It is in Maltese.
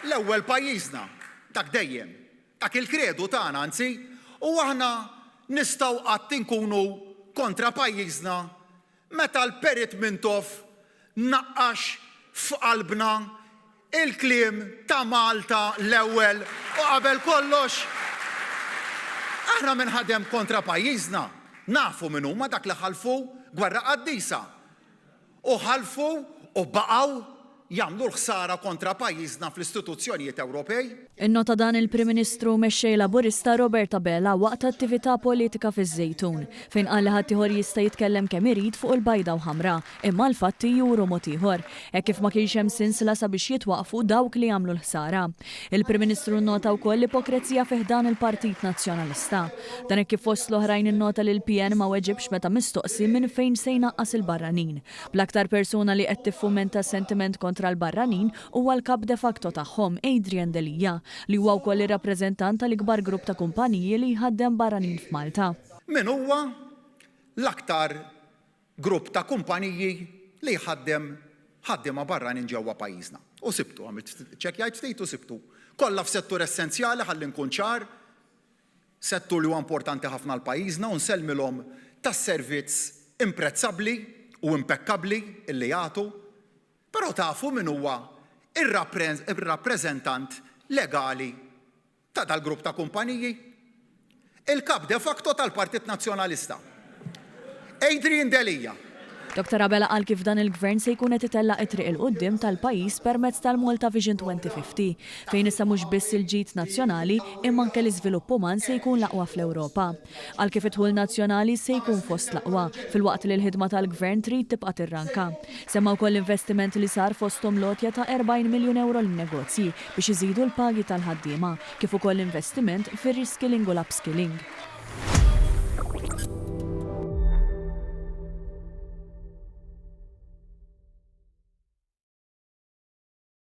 L-ewwel pajjiżna, dak dejjem, dak il-kredu tagħna anzi, u aħna nistgħu qatt inkunu kontra pajjiżna meta l-Perit Mintoff naqqax f'qalbna il-kliem ta' Malta l-ewwel u qabel kollox? Aħna min ħadem kontra pajjiżna nafu min huma dak li ħalfu gwerra qaddisa. U ħalfu u baqgħu jagħmlu l-ħsara kontra pajjiżna fl-istituzzjonijiet Ewropej. Innota dan il-Prim Ministru u Mexxej Laburista Robert Abela waqt attività politika fiż-Żejtun, fejn qal li ħaddieħor jista' jitkellem kemm irid fuq il-bajda u ħamra, imma l-fatti juru mod ieħor, hekk kif ma kienx hemm sinsla sabiex jitwaqqfu dawk li għamlu l-ħsara. Il-Prim Ministru nnota wkoll l-ipokrezija fi ħdan il-Partit Nazzjonalista. Dan hekk kif fost l-oħrajn innota li l-PN ma weġibx meta mistoqsi minn fejn se jnaqqas il-barranin. Bl-aktar persuna li qed tiffumenta s-sentiment kontra l-barranin huwa l-kap de facto tagħhom, Adrian Delia, li huwa wkoll ir-rappreżentant tal-ikbar grupp ta' kumpaniji li jħaddem barranin f'Malta. Min huwa l-aktar grupp ta' kumpaniji li jħaddem ħaddiema barranin ġewwa pajjiżna. U sibtu, għamilt ċċekkjajt ftit u sibtu. Kollha f'settur essenzjali ħalli nkun ċar, settur li huwa importanti ħafna għal pajjiżna u nsellmilhom tas-servizz imprezzabbli u impekkabbli li jagħtu. Però tafu min huwa r-rappreżentant legali ta' dal-grupp ta' kumpaniji? Il-kap de facto tal-Partit Nazzjonalista, Adrian Delia. Dottor Abela qal kif dan il-Gvern se jkun qed itellaq it-triq 'il quddiem tal-pajjiż permezz tal-Malta Vision 2050, fejn issa mhux biss il-ġid nazzjonali imma anke l-iżvilupp uman se jkun l-aqwa fl-Ewropa. Qal kif id-dħul nazzjonali se jkun fost l-aqwa, filwaqt li l-ħidma tal-Gvern trid tibqa' tirranka. Semma wkoll l-investiment li sar fosthom l-għotja ta' 40 miljun ewro lin-negozji biex iżidu l-pagi tal-ħaddiema, kif ukoll investiment fir-reskilling u l-upskilling.